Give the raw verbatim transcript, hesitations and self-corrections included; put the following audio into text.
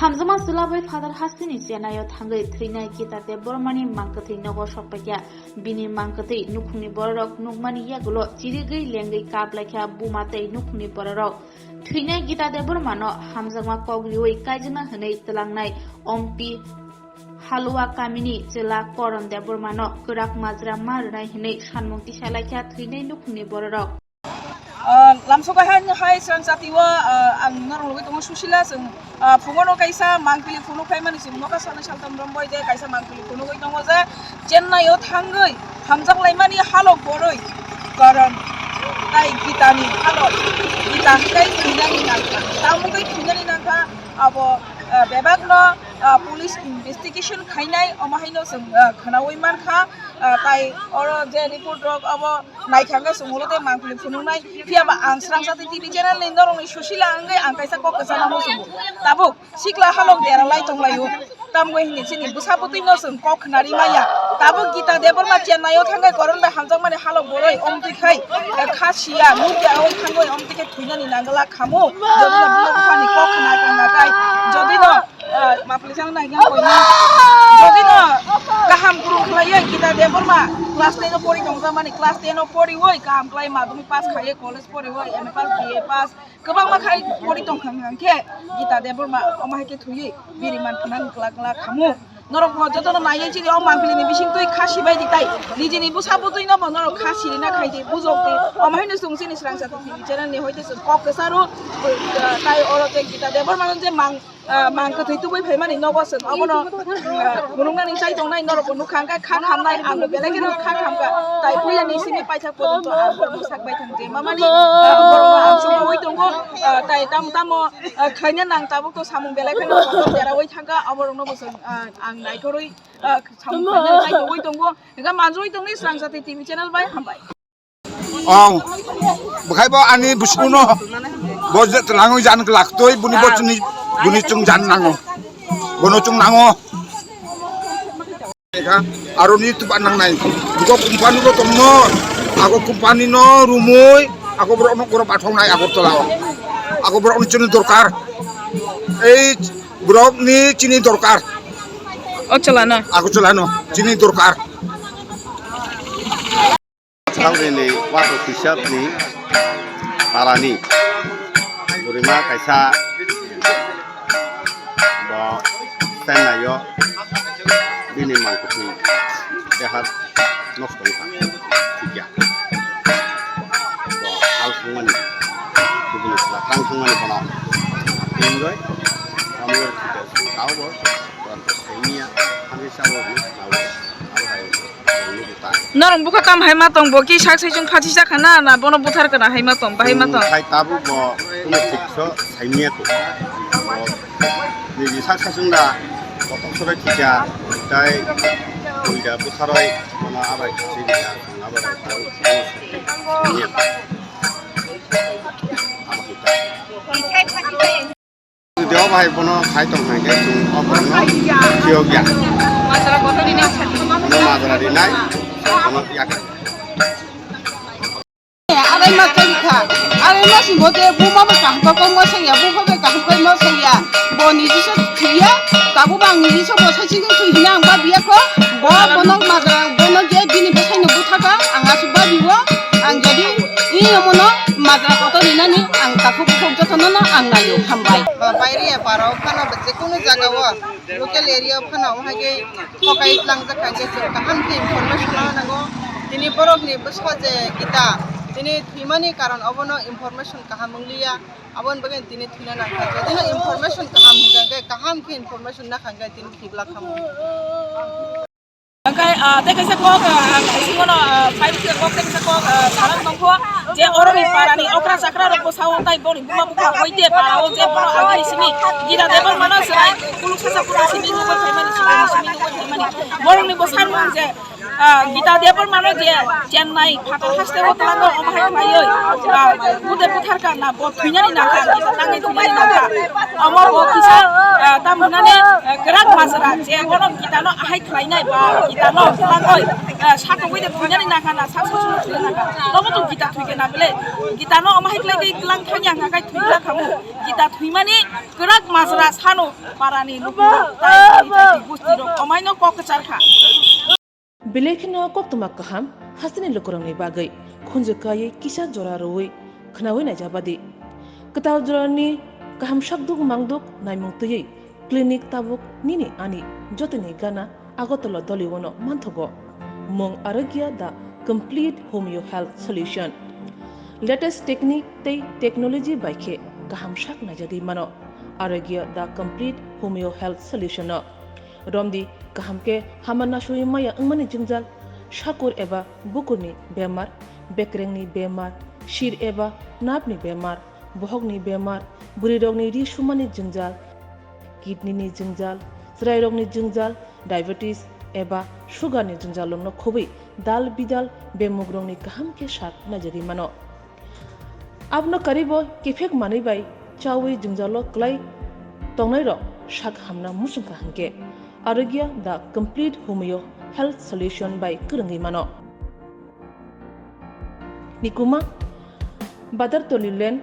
Hamjakma chwla bai phatar hasteni Chennai-o thangwi thwinai Gita Debbarmani mangkwthwi nogo sokpaikha. Bini mangkwthwi nukhungni bororok nukmani yagulo chirigwi lengwi kaplaikha buma tei nukhungni bororok. Thwinai Gita Debbarmano hamjakma kok riwi kaijakna hwnwi twlangnai M P Halua kamini chwla Koron Debbarmano kwrak majra ma rwnai hwnwi sanmung tisalaikha thwinai nukhungni bororok. Ah, lamsogo hai, hai Srang jati o, ah, ang norok logoi tongo Susila, chwng, ah, phungono kaisa mangpili phunuk phaimani chwng nokha salnwi saltham rombai je kaisa mangpili phunugwi tongo je Chennai o thangwi hamjak laimani halok borwi Koron tai Gitani halok Gita hwnkhe thwinani nangkha. Tamogwi thwinani nangkha abo, ah, bebakno, ah, police investigation khainai omo haino chwng, ah, khwnaui mankha, ah, tai oro je report rok obo naithangkhe chwng ulo tei mangpili phunuknai. Phiya ba ang Srang Jati T V channel ni norokni Susila wngwi ang kaisa kok kwchana muchungo. Tabuk sikla halok dera lai tong laio. Tamgwi hwnwi chini bwsa bwtwino chwng kok khwnari maya. Tabuk Gita Debbarma Chennai o thangwi Koron bai hamjakmani halok boroi omtwi khai, eh, kha siya, nukya oi thangwi omtwi khe thwinani nangla khamu. Jodi no buma buphani kok khna kha nakai. Jodi no, eh, mapli chang nai yang koi ni. Jodi no kaham kurung khlaiya Gita Debbarma class ten o pori tongjakmani, class ten o poriwi kaham khlai madhyamik pass khaiye, college poriwi M A pass, B A pass, kwbangma khai pori tongkha hwnkhe Gita Debbarma omo hai khe thwiwi biri man phunani glak glak khamu. Norok bo jotono naiwi chini o mangpili ni bising twi kha sibai di tai. Nijini bwsa bwtwi no bo norok kha sirina khai di, bujok di. Omo haino chwng chini Srang Jati T V channel ni hoite chwng kok kwcharo, tai oro je Gita Debbarma no je mang ah, mang kwthwi tubui phaimani nogo chwng obono, ah, phunuknani chai tongnai norokbo nukha, hwnkhe kha khamnai ang belai kheno kha khamkha. Tai puila ni simi paithak porjonto ang borokno sak bai thang je mamani, ah, borokno ang chubaui tongo, ah, tai tamo tamo, ah, khlaina nang tabuk to samung belai kheno kotor deraui thangkha, oborokno bo chwng, ah, ang naikhorwi, ah, samung khlainani chai tongwi tongo. Hwnkhe manjui tongni Srang Jati T V channel bai hambai. Ong, bwkhai bo ani bwswkno bo je twlangwi jan glak twi buni bo chini buni chwng jan nango. Bono chwng nango. Aro ni tuba nangnai. Dugo company bo tongmo. Ako company no rumui ako borok no goro bathok nai Agartala o. Ako borok ni chini dorkar. Ei borok ni chini dorkar. O chalano. Ako chalano chini dorkar. Salrini wato pisapni parani burima kaisa bo Chennai o bini mangkukni deha nosto wngkha thikya. Bo hal thangmani kubuni sla tang thangmani bono twi wngwi tamni thikya song tao bo borok bo saimanya hamya sao hwnwi swnao abo hai. Norok bukha tam hai ma tong bo ki sak sai chung phachi sa khana na bono buthar kana hai ma tong bahai ma tong. Khai tabuk bo kuno thik so saimanya ko. Niji sak sai chung da kotok sorai thikya tai tuida butharoi bono abai thikya abai tabuk saimanya ko. Abo hai ta. Deo bai bono khai tong hai khe chwng o borokno phiyok ya. Bono majra rinai bono yak. Arai ma kai kha. Arai ma si bote buma ma kaham ka kong ma saya, buma ma kaham kai ma saya. Bo ni jisa thiya, kabu bang ni jisa bo sai sing thui hina ang ba biya ko. Bo bono majra, bono je bini bwsai no buthaka, ang asuk ba biwo, ang jadi i omono majra kotor rinani ang takhuk bukhuk jotono no ang naio, hambai. Ba bairiya parao phano ba jekunu jagao, local area phano omo hai khe thokai tlangjak kha khe chwng kaham khe information rwna nango. Tini borokni bwswa je Gita, tini thwimani karon obono information kaham wngliya, aboni bagwi tini thwina nangkha. Jodi no information kaham hwnkha khe, kaham khe information nakha hwnkhe tini thwi glak kha. Hwnkhe, ah, tei kaisa kok, ah, ang bisingo no, ah, five kok tei kaisa kok, ah, salang tongkho je oroni parani okra chakra rokbo sao tai boni buma bukha hoite parao je bono agini simi Gita Debbarmano chwrai kuluk sasa kuluk simi nugwi phaimani, chwraini simi nugwi phaimani. Borokni bo sarmung je, ah, Gita Debbarmano je Chennai phatar haste o twlango omo hai khlaiwi, ah, bude butharka na bo thwinani nangkha, Gita tangwi thwinani nangkha. Omo bo kisa, ah, tam hwnani, ah, kwrak Asra je bono Gita no ahai khlainai ba Gita no khlangoi, eh, sakogoi de thwinani nangkha na, sak sasuro thwinani nangkha. Tobo to Gita thwikhe na bele. Gita no omo hai khlai de klang thangya hwnkha khai thwikla khamu. Gita thwimani kwrak majra sano parani lukurok tai tai tai gusti rok omai no kok kwchar kha. Belai kheno koktwma kaham hasteni lukurokni bagwi khunju kaiwi kisa jora rwui khwnaui naijabadi. Kwtal jorani kaham sakduk mangduk naimung twiwi clinic tabuk nini ani jotoni gana Agartala Doliwono manthogo. Mung Arogya the complete homeo health solution. Latest technique tei technology bai khe kaham sak naijagwi mano Arogya the complete homeo health solution no. Romdi kaham khe hama nasui maya wngmani jwngjal, sakur eba bukurni bemar, bekrengni bemar, sir eba napni bemar, bohokni bemar, bwrwirokni ri sumani jwngjal, kidney ni jwngjal, chwrairokni jwngjal, diabetes eba sugar ni jwngjal rokno khobwi dal bidal bemugrokni kaham khe sak naijagwi mano. Abono karibo kiphek manwi bai chawi jwngjalo kwlai tongnairok sak hamna muchungkha hwnkhe Arogya the complete homeo health solution bai kwrwngwi mano. Nikuma Badartoli Lane,